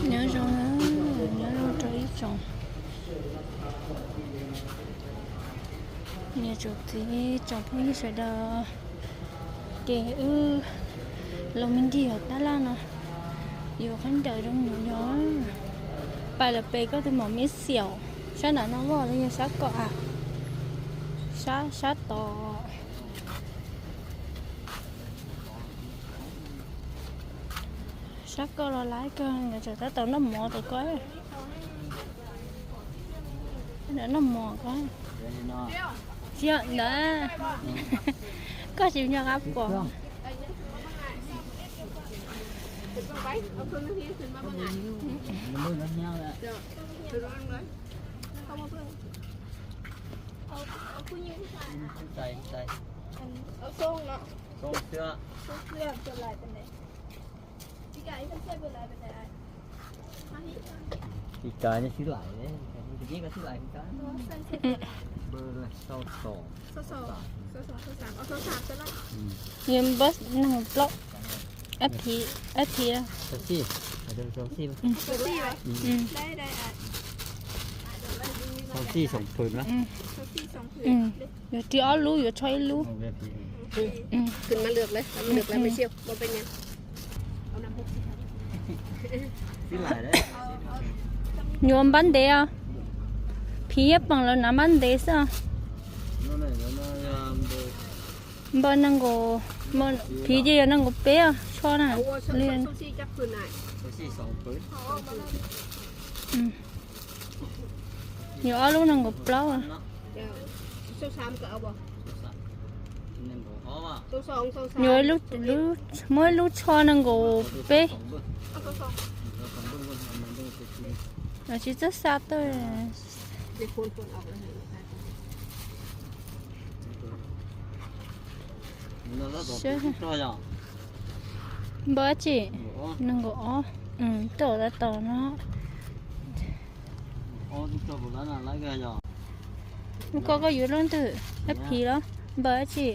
Nyob zoo, nyob zoo rau ib tsoom niam tsoom txiv tsoom phooj ywg sawv daws. Ces wb los me ntsis hauv tab laj no, yuav khaub ncaws zoo no yog pais lawm pem koj tus mom me xiaum, sab nram no los yog sab koj a, sab, sab tod. Sab koj los laiv kawg, nkawd tseem tab tom noj mov rau koj. Noj mov koj. Tsis yog ntawd, koj tsis nco qab pom. Ib cov xib laim, ib cov xib laim, ib cov. Yog npawb nees nkaum plaub, ab phiv, ab phiv. Xov xij, xov xij, xov xij xoom phwm na. Yuav ris ob lub, yuav tsho ib lub. Yuav npab ntev os. Phiv thiab peem lawv hnav npab ntev xwb os. Npawb nees nkaum, phiv ces yog nees nkaum peb os, tsho na. Yuav ob lub nees nkaum plaub. Yuav ib lub, muab ib lub tsho nees nkaum peb. Tsis txawj xa tuaj. Npawb dab tsi? Nees nkaum ob. Tuaj tab tom no. Koj, koj yuav lub twg? Ab phiv los npawb dab tsi?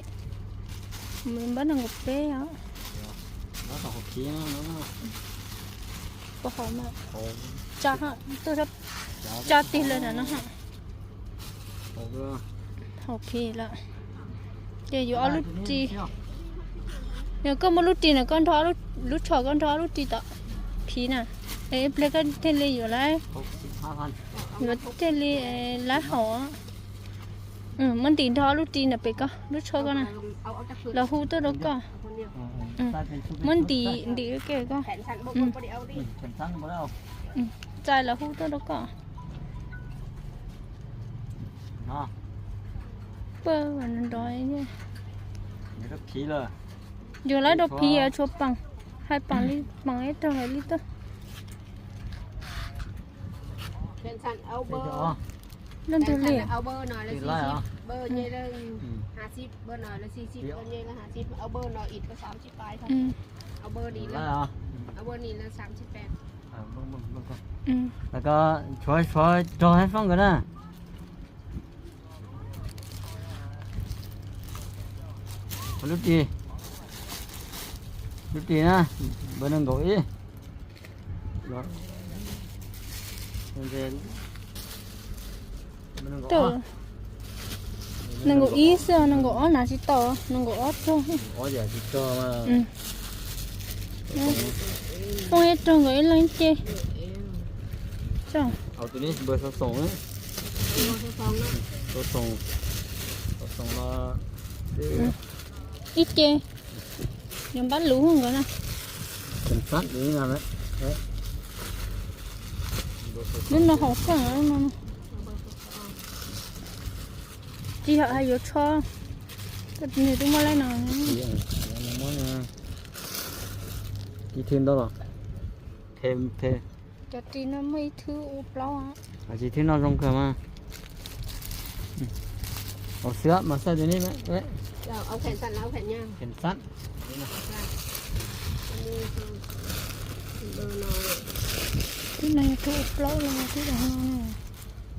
Npawb nees nkaum peb os. Pov hauv mas. Tsa, tuaj tsa tig lawm no. Haum phiv lawm. Ces yuav ob lub ris. Yog koj muaj lub ris na, koj nrog lub tsho, koj nrog ob lub ris tom phiv na, es ib pliag koj thiaj li yuav lawm. Yuav thiaj li lab haum. Muab ntim nrog ob lub ris ntawm pem koj, lub tsho koj na, los hu tuaj rau koj. Muab ntim ntim ke koj. Txais los hu tuaj rau koj. Pab nrov. Yus lawv rau phiv yuav tshuav peem, hais peem li, peem ib tug hais li tuaj. Leej twg li? Lawv ko tshuav, tshuav rog hab foob nkawd na. Lub ris, lub ris na, npawb nees nkaum ib. Nees nkaum ib xwb, nees nkaum ob hnav tsis tau, nees nkaum ob rog. Foob ib rog nkaus ib leeg ib ce. Ib ce. Yog npab luv nkawd na. Lub no haum kawg, lub no. Tsis yog hais yuav tsho, nws twb muaj laib no. Cov ris no muaj ib thwb ua plaub. Ris thwb no zoo kawg mas. Au xwb mas xav tus nej. Thwb no yog thwb ua plaub los thwb no.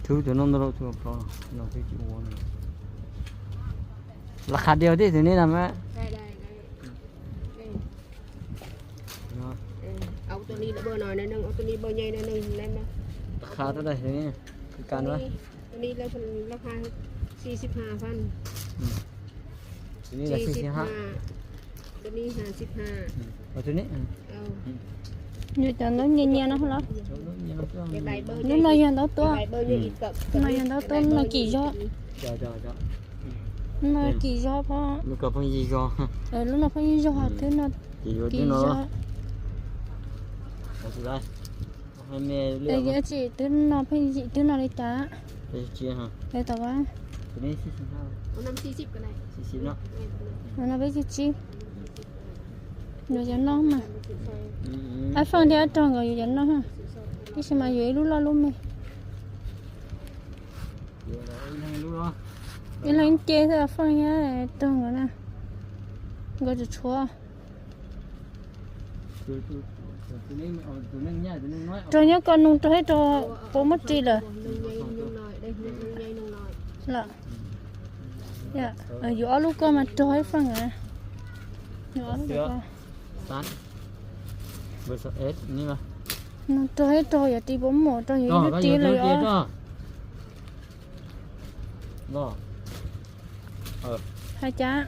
Thwb tus no ntau, thwb ua plaub no thwb tsis ua. Las qha diav tib tus nej na mas. Tus ni lawv bơ no, tus ni bơ nyei no, tus ni lawv, tus ni lawv ha, xi xib ha fan. Tus ni lawv xi xib ha. Tus ni ha xib ha. Tus ni. Yuav cov ntaub nyias nyias no los? Lub no yog ntaub tuab. Lub no yog ntaub tuab, lub no kim zog. Lub no kim zog phob. Lub no pheej yig zog, twb no kim zog. Tsis, twb no pheej yig, twb no li cas. Tom, no peb caug tsib. Yuav cov no mas. Ab, feej thiab ab rog nkawd yuav cov no. Tab sis mas yuav ib lub loj lub me. Ib leeg ib ce xwb, feej thiab rog nkawd na. Nkawd tsuas tshuav. Rog nyob ko, nug rog ib rog puas muab ris lawm. Los, yuav ob lub ko mas rog ib feej. Yuav ob lub ko. Nug rog ib rog yog ris puas muaj, rog yog ib lub ris los yuav. Hais cas,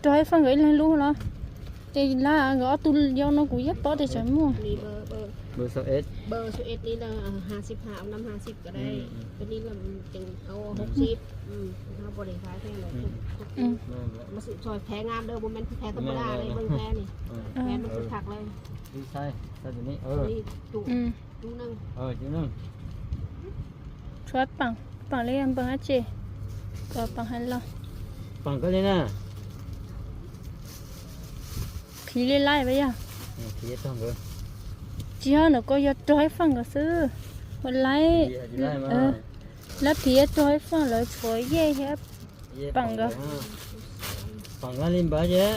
rog ib feej nkawd ib leeg lub los? Ces lawv nkawd ob tug yau no kuv yeej paub tias tsam muaj. Tshuav paam, paam li npawg dab tsi? Kom paam hais los. Paam koj li na. Qhiv li laij vas yog. Tsis yog, ntawm ko yog rog ib feej nkawd xwb. Ua laij, lab phiv rog ib feej, lawv tshuav yej thiab paam nkawd. Paam li npawg ces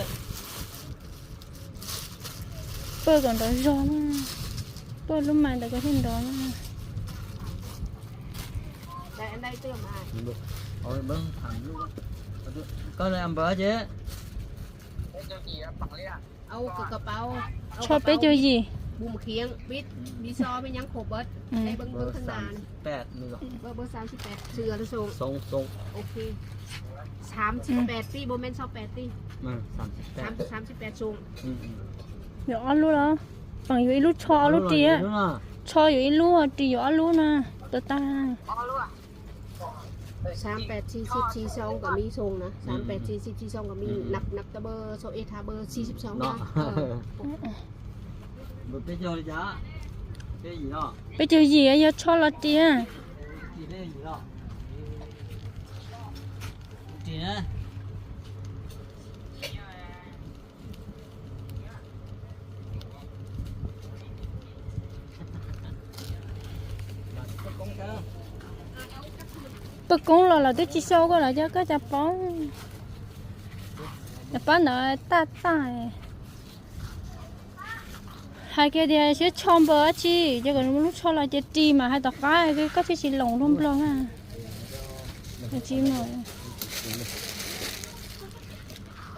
pawg kom nrov zog na. Pawg lub mais ntawd kom thiaj nrov na. Koj li npawg ces tsho peb caug yim. Yuav ob lub los? Paam yuav ib lub, tsho ob lub ris. Tsho yuav ib lub, ris yuav ob lub na. Tau tag. Peb caug yim yog tsho los ris. Pawg koob los lawv twb tsis sau koj los cov koj cas paub. Cov pab ntawd taj taj. Hais kiag tias siab tsho npawg dab tsi, ces kom lub tsho los ces ris mas hais tom qab koj thiaj tsis loos rau nplog na.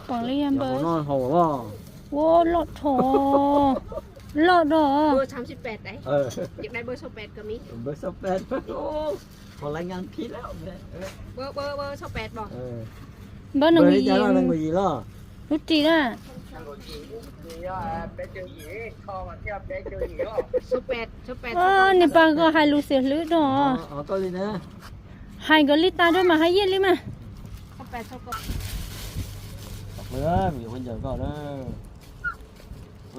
Paam li npawg. Ua loj dhau. Loj dhau. Npawg nees nkaum yim, lub ris na. Niag pog ko hais lus xiam hlwb rau. Hais nkawd li tas rau mas hais yeej li mas.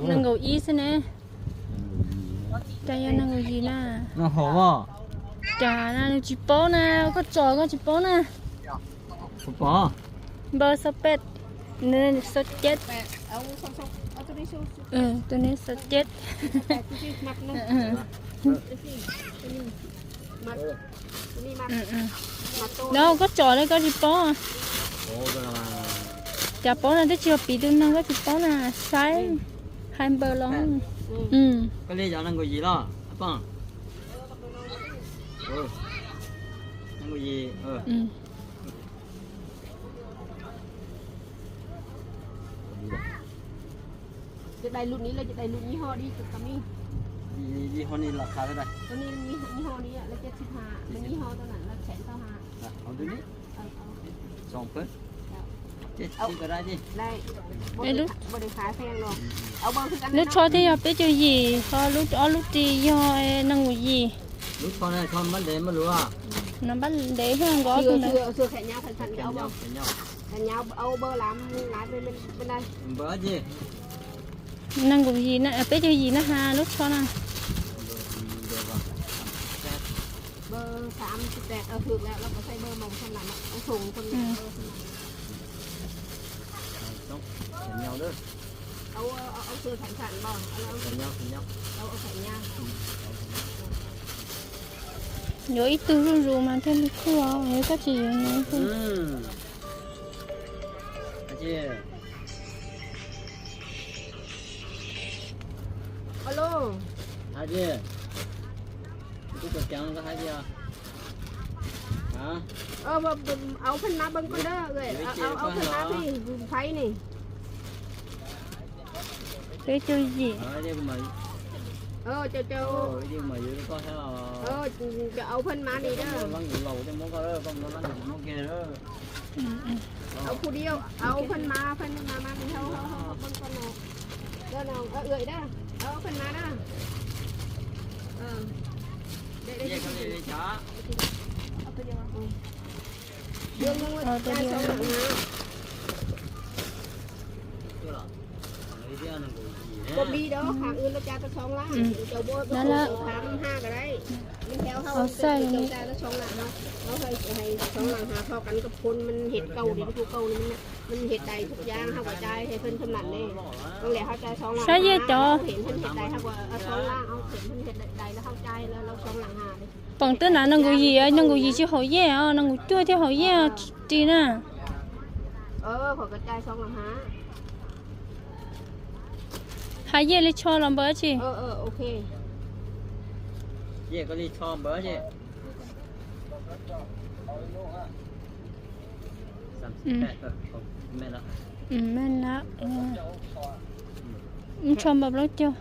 Nees nkaum ib xwb ne. Cas yog nees nkaum yim na. Cas na, nws tsis paub na, koj tso koj tsis paub na. Npawg xo pet, xo ceb. Tus ni xo ceb. No koj tso li koj tsis paub. Cas paub no twb tsis yog piv tus neeg koj tsis paub na, saib hais npaws los. Ces đài luật này là chỉ đài luật nhí ho đi chụp tao mi. Nhí ho này là khá thế này. Tao mi nhí ho đi là chết thịt hà, mà nhí ho tao nặng là chén tao hà. Hậu tôi đi. Sòng phớt. Chết thịt cái đây đi. Đây. Ê, lub, bộ để khá phen rồi. Áo bao thức ăn lub nó. Tsho thiab yog peb caug yim, ho lub ob lub ris yog nees nkaum yim. Lub tsho này tsho npab ntev mas luv. Nws npab ntev thiab nkaus tus ntawd. Xưa, xưa, xưa khẽ nhau thành thành cái áo bao. Khẽ nhau, khẽ nhau. Khẽ nhau áo bao làm lá bên, bên, bên đây. Npab gì? Nees nkaum yim na, peb caug yim na ha lub tsho na. Bơ xám xịt tẹt, ờ, thường là nó có xay bơ màu xanh lắm ạ. Nó sùng con bơ xanh lắm. Áo, áo, áo sơ sẵn sẵn bò, áo, áo, áo, áo phải nha. Yuav ib tug zuj zus mas thiaj li khuj os, yuav koj tsis yuav nws ib tug. Alo. Hais tias, tus cov ceev ko hais tias, hả? Ờ, áo phanh má bưng con đó, áo, áo phanh má thì phải nè. Peb caug yim. Ờ, chào, chào. Ờ, chào áo phanh má đi đó. Áo phu điêu, áo phanh má, phanh má, má đi hâu, hâu, hâu, bưng con nè. Đó, nó, ờ, ưỡi đó. Áo phanh má đó. Ờ. Đây, đây, đây. Áo phanh má. Ờ, tôi đi. Cà bi đó, hàng ưn nó cho tao sóng lá. Cà bơ, bơ khô, sầu tháng năm ha cái đấy. Mình theo hâu, cà bơ cho tao sóng lá hả? Nó hay, hay sóng lá hả? Kho cắn cặp phun, mình hết cầu đi, thu cầu đi, mình, mình hết đầy thuốc giang, hâu cả chai, hay phân thơm lạnh đi. Con lẻ hâu chai sóng lá hả? Nó hiện thân hết đầy, hâu cả, à, sóng lá, hâu hiện thân hết đầy, đầy, nó hâu chai, nó, nó sóng lá hả? Pom twb na nees nkaum yim, nees nkaum yim tsis haum yej os, nees nkaum cuaj thiaj haum yej ris na. Hais yej li tsho los npawg tsis. Tsho npawg plaub caug.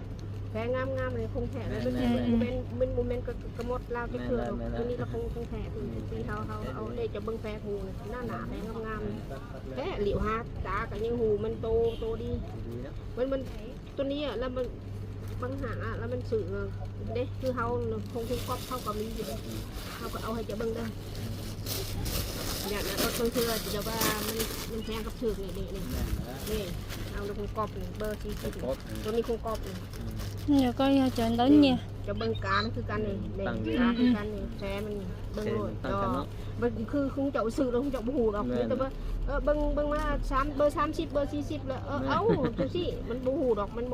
Phe ngam ngam này không thẻ, bên, bên, bên, bên cái, cái mốt lao cái thường, cái này là không, không thẻ thì, thì hao, hao, hao, đây cho bưng phe phù này, nó nã phe ngam ngam này. Thế liệu hả, trả cả những hù mình tô, tô đi. Mình, mình, tôi nghĩ là mình, bằng hạng là mình xử, đây, cứ hao, không, không cóp, hao có mình gì đâu. Hao có áo hay cho bưng đây. Dạ, nó có thông thường là chỉ cho ba, mình, mình phe gấp thường này, này, này. Này, hao nó không cóp này, bơ xí xí. Tôi mình không cóp này. Yog koj yog cov ntaub nyias. Cov npawg kav no khwv kav ne, ne, kav khwv kav ne, tsev mas npawg lawm, npawg khwv khwv cov xwm los khwv cov pub hu los khwv tau, npawg mas xaam, npawg xaam xib, npawg xib xib lawm, aub, tus xib mas pub hu los mas,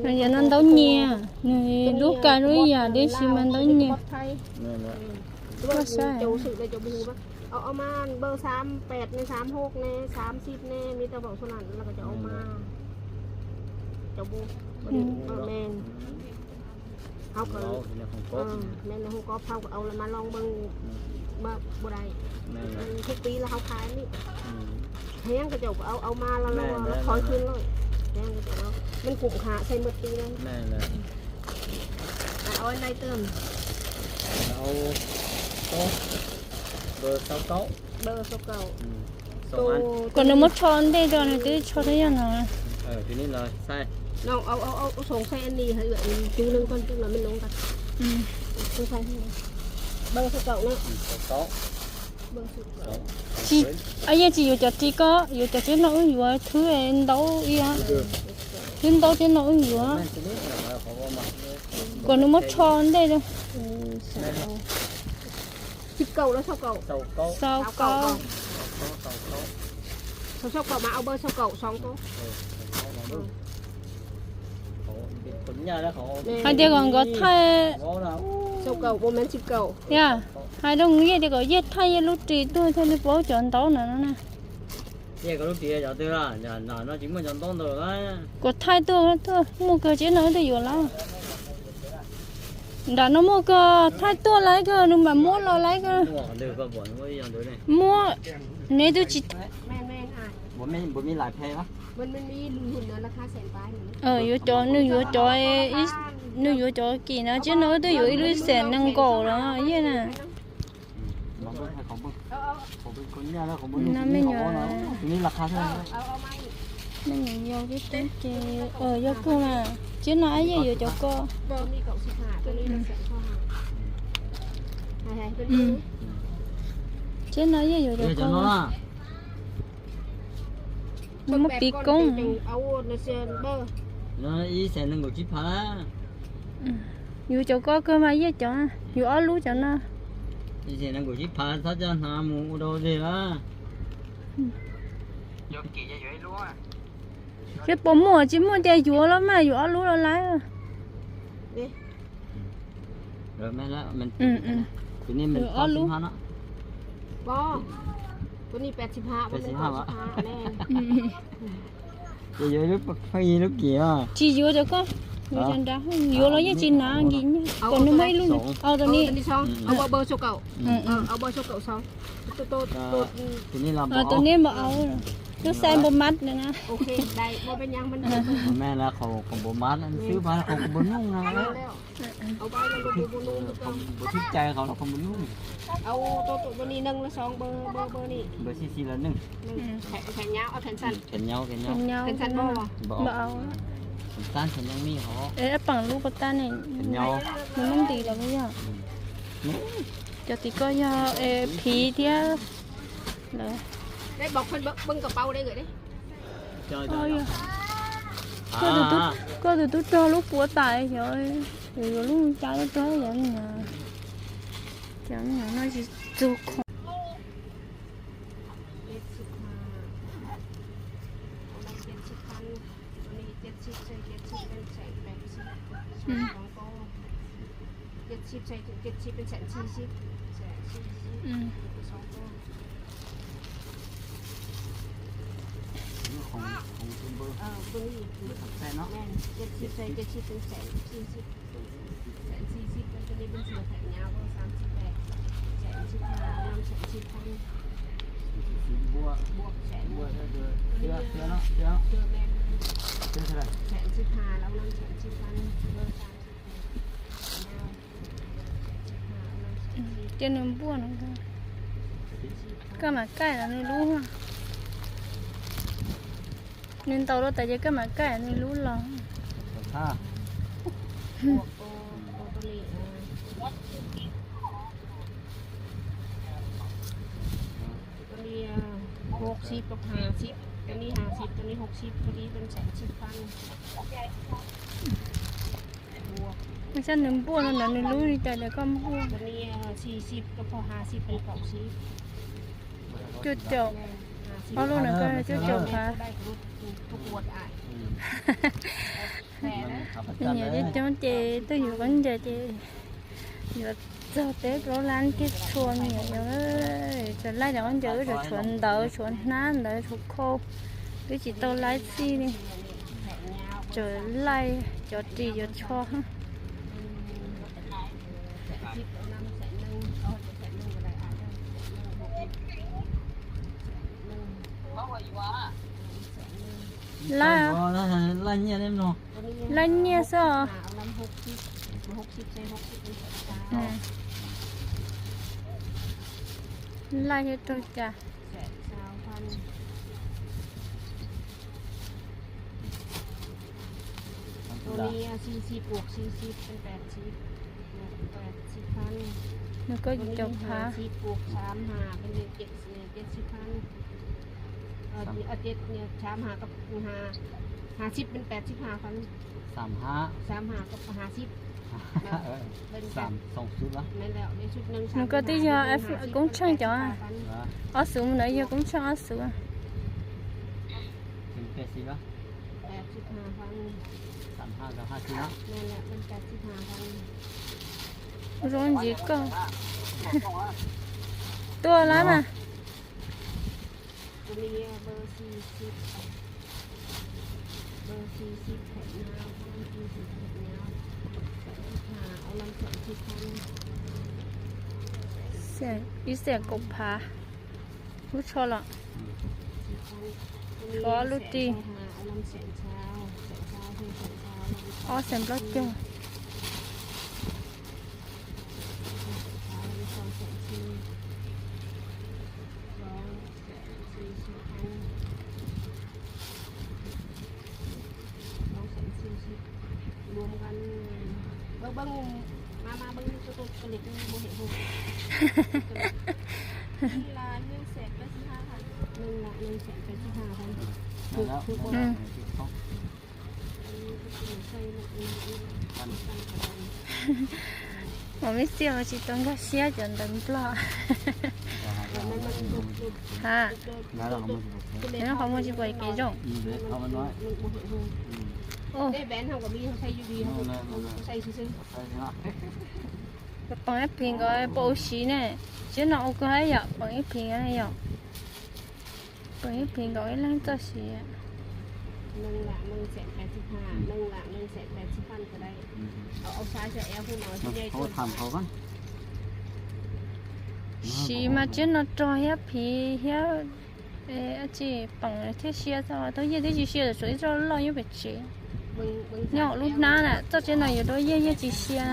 men, yog no ntaub nyias, nws lub kav lub yam tib si mas ntaub nyias. Cov xwm cov pub hu, au, au mas npawg xaam peb ne, xaam hauv ne, xaam xib ne, me tau vauv xu na los cov au mas, cov pub, men, hau ko, men hu ko phau ko au los mas loo npawg, ba, bu dai, thib pib los hau khai li, heev ko cov ko au, au mas los los thov xwm lawm, heev ko cov, men kuj kham xav mus ti na. Au, nai tw. Au, npawg xaum kaum. Npawg xaum kaum. Kom nws muab tsho ntej rau nws twb tsho tau yog no. No, au, au, au, xaum xaim ni, hais lawm, cub neeg koj cub no me noov tas. Npawg xaum kaum na. Tsis, a, yeej tsis yuav cov ris ko, yuav cov tsev no wb yuav thwb ntaub ib yam. Thwb ntaub tsev no wb yuav. Kom nws muab tsho ntej rau. Xaum kaum los xaum kaum? Xaum kaum. Xaum, xaum kaum mas au npawg xaum kaum xoo ko. Hais tias kom nkawd thaij. Xaum kaum, xaum kaum. Yog, hais rau yej tias kom yej thaij yej lub ris tuaj thiaj li paub cov ntaub no na. Kom thaij tuaj, tuaj muaj kawg tsev no wb twb yuav lawm. Nram no muaj kawg, thaij tuaj lawm kawg, nws mam muab los lawm kawg. Muab, neb twb tsis, Yuav cov, nws yuav cov, nws yuav cov kim no, tsiab no twb yuav ib lub ib xees nees nkaum los yeej na. No me nyuam, me nyuam yau tib teb ces, yog kawg mas, tsiab no yeej yuav cov ko. Tsiab no yeej yuav cov ko. Nws muaj piv koob. Ib xees nees nkaum tsib phav. Yuav cov ko kawg mas yeej cov, yuav ob lub cov no. Ib xees nees nkaum tsib phav txhob coj hnav mus ua dog dig lawm. Ces puas muaj, tsis muaj tias yuav los mas yuav ob lub los lawm. Ob lub. Ces yuav lub pheej yig lub kim. Tsis yuav cov ko, yuav cov nrad, yuav los yeej tsis hnav nkim nyuag, kom nws muaj ib lub. Tus ni, tus ni npau au, lub size npau mab na. Npau thib cai qhov los npau nub. Pheem nyauv, pheem nyauj, pheem nyauj. Npau au. Pheem txab, pheem nyauj mij hov. Es pheem lub pov tag ne, nws muab ntim los yog. Cov tim ko yog phiv thiab lawm. Koj tus tub rog lub puav tas xyov yuav lub cas rau yog. Cov no tsis txug qhov. Ces nws npuaj no, koj mam kaij los nws lub. Nws ntaus rau tas ces koj mam kaij nws lub los. Mas saib nws npuaj no ntawd nws lub li cas ces koj npuaj. Cuaj caum, ob lub no cuaj caum phav. Nyiam coob coob ces tuaj yuav khaub ncaws ces yuav txog peb plaub lab thiaj txhua me nyuam. Tseem laij cov khaub ncaws, wb tseem tshuav ntawv, tshuav hnab ntawv, tshuav khau, twb tsis tau laib txij li. Tseem laij cov ris cov tsho. Laij, laij nyiaj xwb os. Laij thiab raug cas. Nws koj yim caum phav. Nws koj twb yog koob tsheej cov, ob xuv mus ntawd yog koob tsheej ob xuv. Zoo ntxiv koj. Tuaj lawm mas. Ib xees kaum phav. Lub tsho los. Kov lub ris. Ob xees plaub caug. Mos me xiaj mas tsis tau nkag siab cov ntawv Nplog. Ha, qhov muag tsis pom kev zoo. Poom ib phim nkaus puas ua siv ne? Tsis no ua kawg yom, poom ib phim yom. Poom ib phim nkaus ib leeg txoj siv. Siv mas tsis no rog thiab phim thiab tsis poom thiaj sia tau, tau yiaj thiab tsis sia, tsuas ib txoj loj nyob pem tsev. Nyob hauv lub hnab na, txoj tsev no yuav rau yiaj, yiaj tsis sia.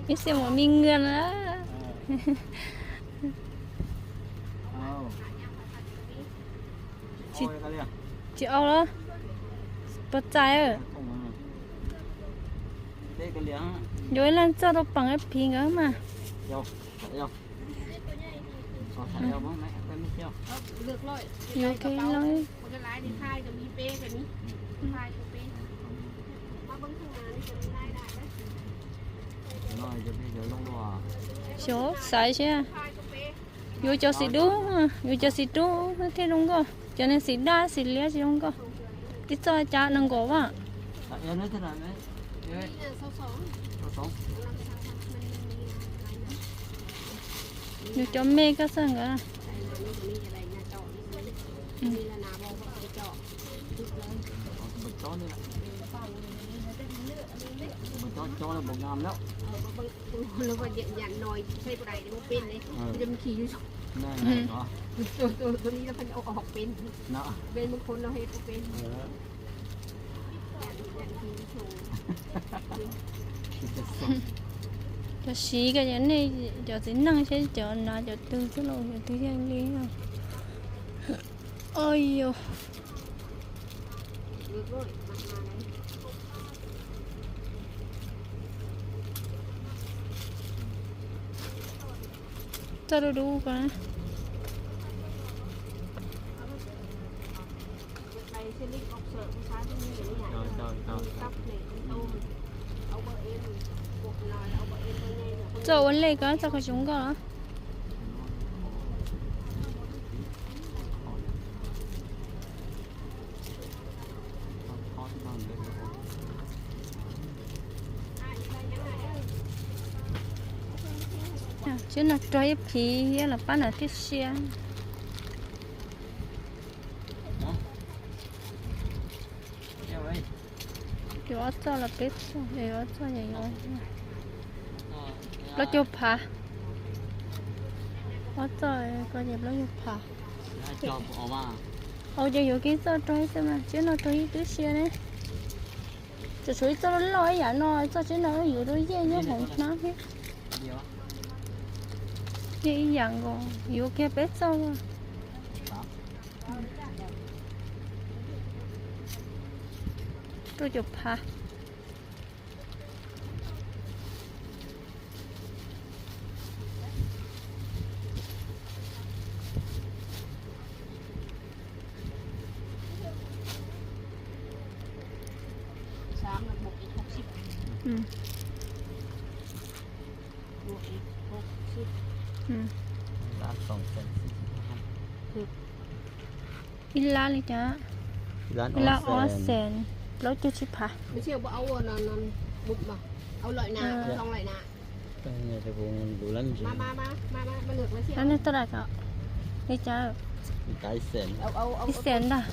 Ib xiam mus mi ngiag na. Tsis au los. Puas txais? Yuav ib leeg txoj rau poom ib phim nkawd mas. Yuav ke los. Xyov xaiv seb yuav cov xim dub, yuav cov xim dub thiaj zoo nkauj, cov neeg xim daj xim liab tsis zoo nkauj. Tib txoj cas nees nkaum vas. Yuav cov me koj txoj nkawd. Cov siv ko nej cov txiv neej seb cov nav cov twg xwb los cov twg yeej li. Oj yog txoj dub dub ko. Txoj ua lej ko txoj kho tsis zoo nkauj los. Tsis no rog ib phim thiab los pab no thiaj siab. Yuav ob txoj los peb txoj, yuav ob txoj ces yuav plaub caug phav. Ob txoj ko ces plaub caug phav. Ua ces yuav kib txoj rog ib txoj mas, tsis no rog ib twb siab ne. Tsuas tshuav ib txoj loj ib yam no, txoj tsis no yuav rau yej nyob hauv hnab thiab. Yej ib yam nkaus, yuav kiag peb txoj. Rau caum phav. Ib lab li cas? Ib lab ob xees plaub caug tsib phav. Lab nej tau dais ko li cas? Ib xees ntag.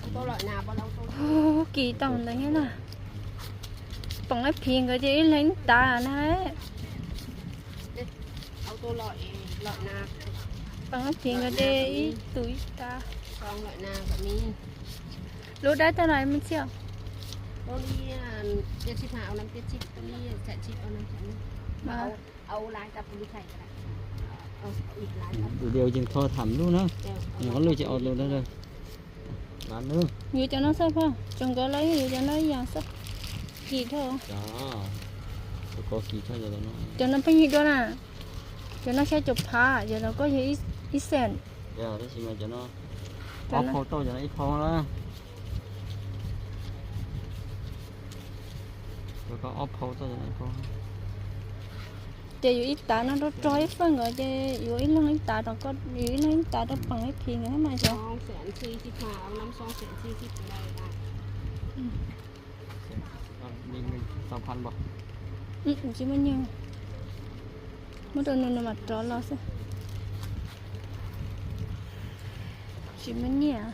Kis tau ntawd thiab na. Peem ib phiv nkawd ces ib leeg ib tav na. Peem ib phiv nkawd ces ib tug ib tav. Lub dab tau na me tsiaj? Video chừng tho tham lub na. Ob lub ces auto da. Yuav cov no xwb pog, cov nkawd los yuav cov no ib yam xwb. Kis dhau. Cov no pheej yig dua na. Cov no xya caum phav, cov no koj yog ib xees. Tab sis mas cov no ob phau tau cov no ib phau na. Cov ko ob phau tau cov no ib phau. Ces yus ib tav no rau rog ib feem nkaus ces yus ib leeg ib tav rau koj, yus ib leeg ib tav rau peem ib phiv nkaus mas cov. Tsis muaj nyiaj, muab rau nws nws mam rov los xwb. Tsis muaj nyiaj.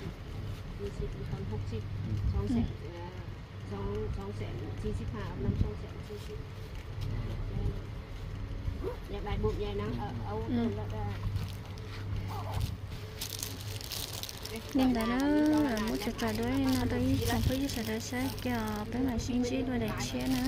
Li ntawd na, muab tso tso dua li no rau ib tsoom phooj ywg sawv daws saib kiag, peb mam sib ntsib dua daim tshiab na.